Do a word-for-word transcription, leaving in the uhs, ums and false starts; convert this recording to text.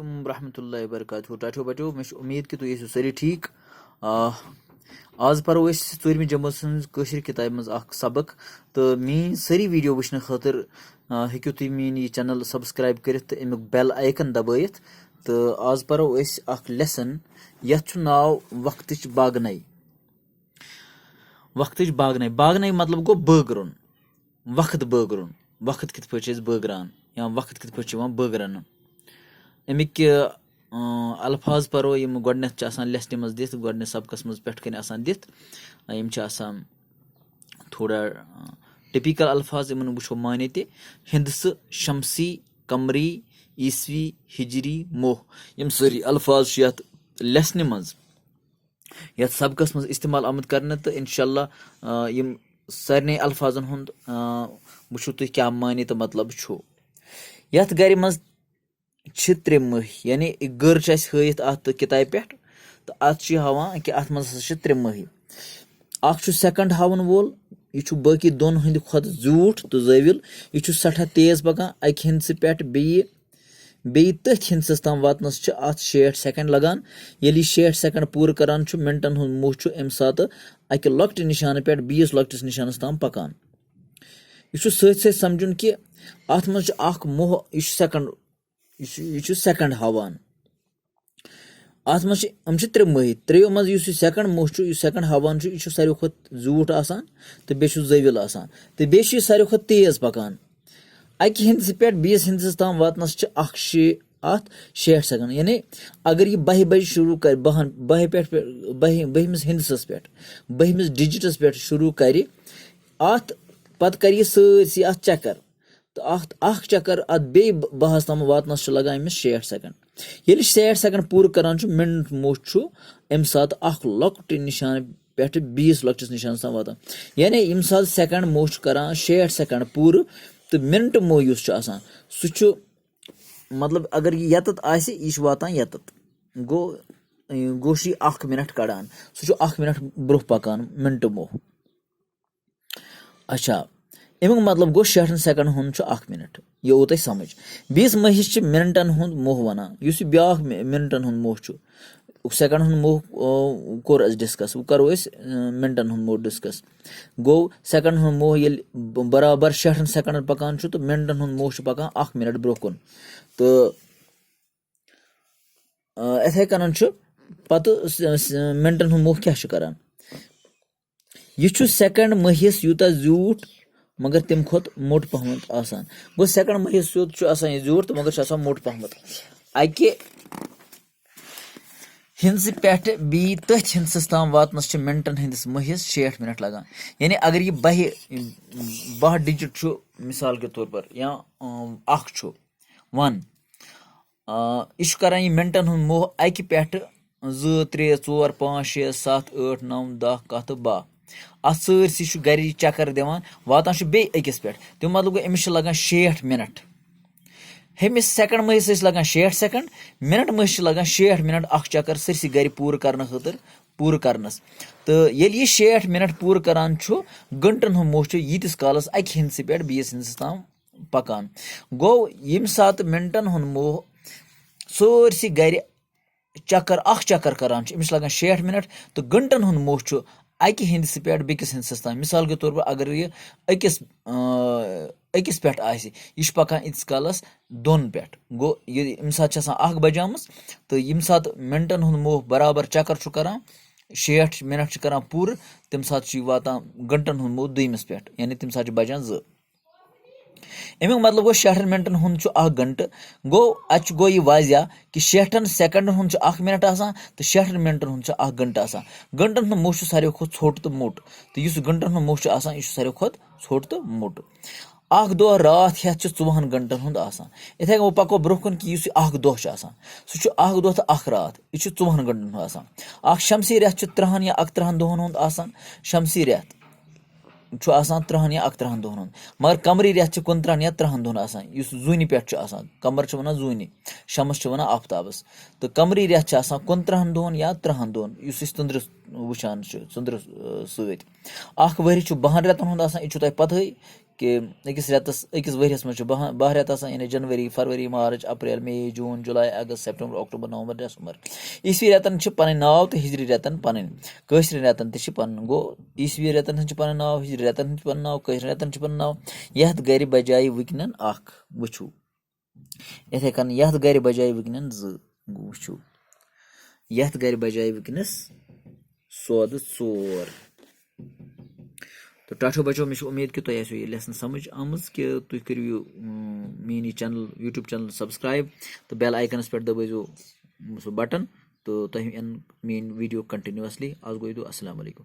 علیکم ورحمۃ اللہ وبرکاتہ۔ ٹاٹھیو بچو، مےٚ چھِ اُمید کہِ تُہۍ ٲسِو سٲری ٹھیٖک۔ آ، آز پَرو أسۍ ژوٗرمہِ جمٲژ ہٕنٛز کٲشِر کِتابہِ منٛز اَکھ سبق، تہٕ میٛٲنۍ سٲری video وٕچھنہٕ خٲطرٕ، آ، ہیٚکِو تُہۍ میٛٲنۍ یہِ channel subscribe کٔرِتھ تہٕ اَمیُک bell icon دبٲیِتھ۔ تہٕ آز پَرو أسۍ اَکھ lesson، یَتھ چھُ ناو وقتٕچ باگنَے۔ وقتٕچ باگنَے، باگنَے مطلب گوٚو بٲگرُن، وقت بٲگرُن۔ وقت کِتھ پٲٹھۍ چھِ أسۍ بٲگراوان یا وقت کِتھ پٲٹھۍ چھُ یِوان بٲگراونہٕ؟ اَمِکۍ، اۭں، الفاظ پَرو، یِم گۄڈٕنٮ۪تھ چھِ آسان lesson منٛز دِتھ، گۄڈٕنِچ سبقَس منٛز پٮ۪ٹھ کَنہِ آسان دِتھ۔ یِم چھِ آسان تھوڑا، اۭں، typical الفاظ، یِمَن وٕچھو معنی تہِ۔ ہِندسہٕ، شمسی، قمری، عیسوی، ہجری، موہ، یِم سٲری الفاظ چھِ یَتھ lesson منٛز، یَتھ سبقَس منٛز استعمال آمُت کرنہٕ، تہٕ انشاءاللہ، آ، یِم سارنٕے الفاظن ہُنٛد، آ، وٕچھِو تُہۍ کیٛاہ معنی تہٕ مطلب چھُ۔ یَتھ گرِ منٛز چھِ ترٛےٚ مٔہۍ، یعنی گٔر چھِ اَسہِ ہٲیِتھ اَتھ تہٕ کِتابہِ پٮ۪ٹھ، تہٕ اَتھ چھُ یہِ ہاوان کہِ اَتھ منٛز ہسا چھِ ترٛےٚ مٔہۍ۔ اَکھ چھُ second ہاوَن وول، یہِ چھُ باقٕے دۄن ہٕنٛدِ کھۄتہٕ زیوٗٹھ تہٕ زٲوِل۔ یہِ چھُ سٮ۪ٹھاہ تیز پَکان، اَکہِ ہِنٛدسہٕ پٮ۪ٹھ بیٚیہِ بیٚیہِ تٔتھۍ ہِنٛدسَس تام واتنَس چھِ اَتھ شیٹھ second لَگان۔ ییٚلہِ یہِ شیٹھ second پوٗرٕ کَران چھُ، مِنٹَن ہُنٛد موہ چھُ اَمہِ ساتہٕ اَکہِ لۄکٹہِ نِشانہٕ پٮ۪ٹھ بیٚیِس لۄکٹِس نِشانَس تام پَکان۔ یہِ چھُ سۭتۍ سۭتۍ سَمجھُن کہِ اَتھ منٛز چھُ اَکھ موہ، یہِ چھُ second، یہِ چھُ، یہِ چھُ second ہاوان۔ اَتھ منٛز چھِ، یِم چھِ ترٛےٚ مٔہۍ۔ ترٛیٚیو منٛز یُس یہِ second موہ چھُ، یُس second ہاوان چھُ، یہِ چھُ ساروی کھۄتہٕ زیوٗٹھ آسان تہٕ بیٚیہِ چھُ زٲوِل آسان تہٕ بیٚیہِ چھُ یہِ ساروی کھۄتہٕ تیز پَکان۔ اَکہِ ہِنٛدسہٕ پٮ۪ٹھ بیٚیِس ہِنٛدسَس تام واتنَس چھِ اَکھ شے-، اَتھ شیٹھ second۔ یعنی اگر یہِ بَہہِ بَجہِ شروٗع کَرِ، بَہَن، بَہہِ پٮ۪ٹھ، پٮ۪ٹھ، بَہہِ، بٔہمِس ہِنٛدسَس پٮ۪ٹھ، بٔہمِس digitس پٮ۪ٹھ شروٗع کَرِ، اَتھ پَتہٕ کَرِ یہِ سٲرسٕے اَتھ چَکَر۔ تہٕ اَتھ اَکھ چَکَر اَتھ بیٚیہِ ب-، بَہَس تام واتنَس چھُ لَگان أمِس شیٹھ second۔ ییٚلہِ شیٹھ second پوٗرٕ کَران چھُ، مِنٹ موہ چھُ اَمہِ ساتہٕ اَکھ لۄکٹہِ نِشانہٕ پٮ۪ٹھٕ بیٚیِس لۄکٹِس نِشانَس تام واتان۔ یعنی ییٚمہِ ساتہٕ second موہ چھُ کَران شیٹھ second پوٗرٕ، تہٕ مِنٹ موہ یُس چھُ آسان، سُہ چھُ، مطلب، اگر یہِ یَتَتھ آسہِ، یہِ چھُ واتان یَتَتھ۔ گوٚو، گوٚو چھُ یہِ اَکھ مِنٹ کَڑان، سُہ چھُ اَکھ مِنٹ برٛونٛہہ پَکان، مِنٹ موہ۔ اچھا، اَمیُک مطلب گوٚو شیٹھَن secondن ہُنٛد چھُ اَکھ مِنٹ۔ یہِ اوٚو تۄہہِ سَمٕجھ۔ بیٚیِس مٔہِس چھِ مِنٹَن ہُنٛد موہ وَنان، یُس یہِ بیٛاکھ مِ-، مِنٹَن ہُنٛد موہ چھُ۔ secondن ہُنٛد موہ، آ، کوٚر اَسہِ discuss، وۄنۍ کَرو أسۍ، آ، مِنٹَن ہُنٛد موہ discuss۔ گوٚو secondن ہُنٛد موہ ییٚلہِ ب-، برابر شیٹھَن secondن پَکان چھُ تہٕ مِنٹَن ہُنٛد موہ چھُ پَکان اَکھ مِنٹ برٛونٛہہ کُن۔ تہٕ، آ، یِتھَے کَنَن چھُ پَتہٕ س-، س-، مِنٹَن ہُنٛد موہ کیٛاہ چھُ کَران؟ یہِ چھُ second مٔہِس یوٗتاہ زیوٗٹھ، مگر تَمہِ کھۄتہٕ موٚٹ پَہمَتھ آسان۔ گوٚو second مٔہِس سیوٚد چھُ آسان یہِ زیوٗٹھ تہٕ مگر چھُ آسان موٚٹ پَہمَتھ۔ اَکہِ ہِنٛدسہٕ پٮ۪ٹھٕ بیٚیہِ تٔتھۍ ہِنٛدسَس تام واتنَس چھِ مِنٹَن ہٕنٛدِس مٔہِس شیٹھ مِنٹ لَگان۔ یعنی اگر یہِ بَہہِ، بَہہ digit چھُ، مِثال کے طور پر، یا، اۭں، اَکھ چھُ، one، آ، یہِ چھُ کَران یہِ مِنٹَن ہُنٛد موہ اَکہِ پٮ۪ٹھٕ زٕ، ترٛےٚ، ژور، پانٛژھ، شےٚ، سَتھ، ٲٹھ، نَو، دَہ، کَہہ تہٕ بَہہ۔ اَتھ سٲرسٕے چھُ گَرِ یہِ چَکَر دِوان، واتان چھُ بیٚیہِ أکِس پٮ۪ٹھ۔ تَمیُک مطلب گوٚو، أمِس چھِ لَگان شیٹھ مِنَٹ۔ ہُمِس second مٔہِس ٲسۍ لَگان شیٹھ second، مِنَٹ مٔہِس چھِ لَگان شیٹھ مِنَٹ اَکھ چَکَر سٲرسٕے گَرِ پوٗرٕ کَرنہٕ خٲطرٕ، پوٗرٕ کَرنَس۔ تہٕ ییٚلہِ یہِ شیٹھ مِنَٹ پوٗرٕ کَران چھُ، گھنٹَن ہُنٛد موہ چھُ ییٖتِس کالَس اَکہِ ہِنٛدسہٕ پٮ۪ٹھ بیٚیِس ہِنٛدسَس تام پَکان۔ گوٚو، ییٚمہِ ساتہٕ مِنٹَن ہُنٛد موہ سٲرسٕے گَرِ چَکَر، اَکھ چَکَر کَران چھُ، أمِس چھِ لَگان شیٹھ مِنَٹ، تہٕ گھنٹَن ہُنٛد موہ چھُ اَکہِ ہِنٛدسہٕ پٮ۪ٹھ بیٚکِس ہِنٛدسَس تام۔ مِثال کے طور پر، اگر یہِ أکِس، اۭں، أکِس پٮ۪ٹھ آسہِ، یہِ چھُ پَکان ییٖتِس کالَس دۄن پٮ۪ٹھ۔ گوٚو، یہِ، ییٚمہِ ساتہٕ چھِ آسان اَکھ بَجیمٕژ، تہٕ ییٚمہِ ساتہٕ مِنٹَن ہُنٛد موہ برابر چَکَر چھُ کَران، شیٹھ مِنَٹ چھِ کَران پوٗرٕ، تَمہِ ساتہٕ چھُ یہِ واتان گھنٹَن ہُنٛد موہ دوٚیمِس پٮ۪ٹھ، یعنی تَمہِ ساتہٕ چھِ بَجان زٕ۔ اَمیُک مطلب گوٚو، شیٹھَن مِنٹَن ہُنٛد چھُ اَکھ گھنٹہٕ۔ گوٚو، اَتہِ چھُ، گوٚو یہِ واضح کہِ شیٹھَن secondن ہُنٛد چھُ اَکھ مِنَٹ آسان تہٕ شیٹھَن مِنٹَن ہُنٛد چھُ اَکھ گھنٹہٕ آسان۔ گھنٹَن ہُنٛد موہ چھُ ساروی کھۄتہٕ ژھوٚٹ تہٕ موٚٹ، تہٕ یُس گھنٹَن ہُنٛد موہ چھُ آسان، یہِ چھُ ساروی کھۄتہٕ ژھوٚٹ تہٕ موٚٹ۔ اَکھ دۄہ راتھ ہٮ۪تھ چھُ ژُوہَن گھنٹَن ہُنٛد آسان۔ یِتھَے کٔنۍ وۄنۍ پَکو برٛونٛہہ کُن کہِ یُس یہِ اَکھ دۄہ چھُ آسان، سُہ چھُ اَکھ دۄہ تہٕ اَکھ راتھ، یہِ چھُ ژُوہَن گھنٹَن ہُنٛد آسان۔ اَکھ شمسی رٮ۪تھ چھُ تٕرٛہَن یا اَکترٛہَن دۄہَن ہُنٛد آسان، شمسی رٮ۪تھ چھُ آسان تٕرٛہَن یا اَکترٛہَن دۄہَن ہُنٛد، مگر قمری رٮ۪تھ چھِ کُنترٛہَن یا تٕرٛہَن دۄہَن آسان، یُس زوٗنہِ پٮ۪ٹھ چھُ آسان۔ قمر چھِ وَنان زوٗنہِ، شمس چھِ وَنان آفتابَس۔ تہٕ قمری رٮ۪تھ چھِ آسان کُنترٛہَن دۄہَن یا تٕرٛہَن دۄہَن، یُس أسۍ ژٔنٛدرَس وٕچھان چھِ، ژٔنٛدرَس، اَ، سۭتۍ۔ اَکھ ؤری چھُ بَہَن رٮ۪تَن ہُنٛد آسان، یہِ چھُو تۄہہِ پَتہٕے۔ کہِ أکِس رٮ۪تَس، أکِس ؤریَس منٛز چھُ باہ باہ رٮ۪تھ آسان، یعنی جنؤری، فروری، مارٕچ، اپریل، مے، جوٗن، جولائی، اگست، سپٹمبر، اکتوبر، نومبر، دسمبر۔ عیسوی رٮ۪تَن چھِ پَنٕنۍ ناو تہٕ ہِجری رٮ۪تَن پَنٕنۍ۔ کٲشرٮ۪ن رٮ۪تَن تہِ چھِ پَنُن۔ گوٚو، عیسوی رٮ۪تَن ہٕنٛز چھِ پَنٕنۍ ناو، ہِجری رٮ۪تَن ہٕنٛز چھِ پَنٕنۍ ناو، کٲشرٮ۪ن رٮ۪تَن چھِ پَنٕنۍ ناو۔ یَتھ گَرِ بَجایہِ وٕنکٮ۪ن اَکھ وٕچھِو۔ یِتھَے کٔنۍ یَتھ گَرِ بَجایہِ وٕنکٮ۪ن زٕ۔ گوٚو، وٕچھِو، یَتھ گَرِ بَجایہِ وٕنکٮ۪نَس سودٕ ژور۔ تہٕ ٹاٹھو بَچو، مےٚ چھِ اُمید کہِ تۄہہِ آسیو یہِ lesson سَمٕجھ آمٕژ، کہِ تُہۍ کٔرِو یہِ، اۭں، میٛٲنۍ یہِ channel، YouTube channel subscribe تہٕ bell icon-َس پٮ۪ٹھ دَبٲیزیو سُہ button، تہٕ تۄہہِ یِن میٛٲنۍ video continuously۔ آز گوٚو یہِ دۄہ، السلام علیکم۔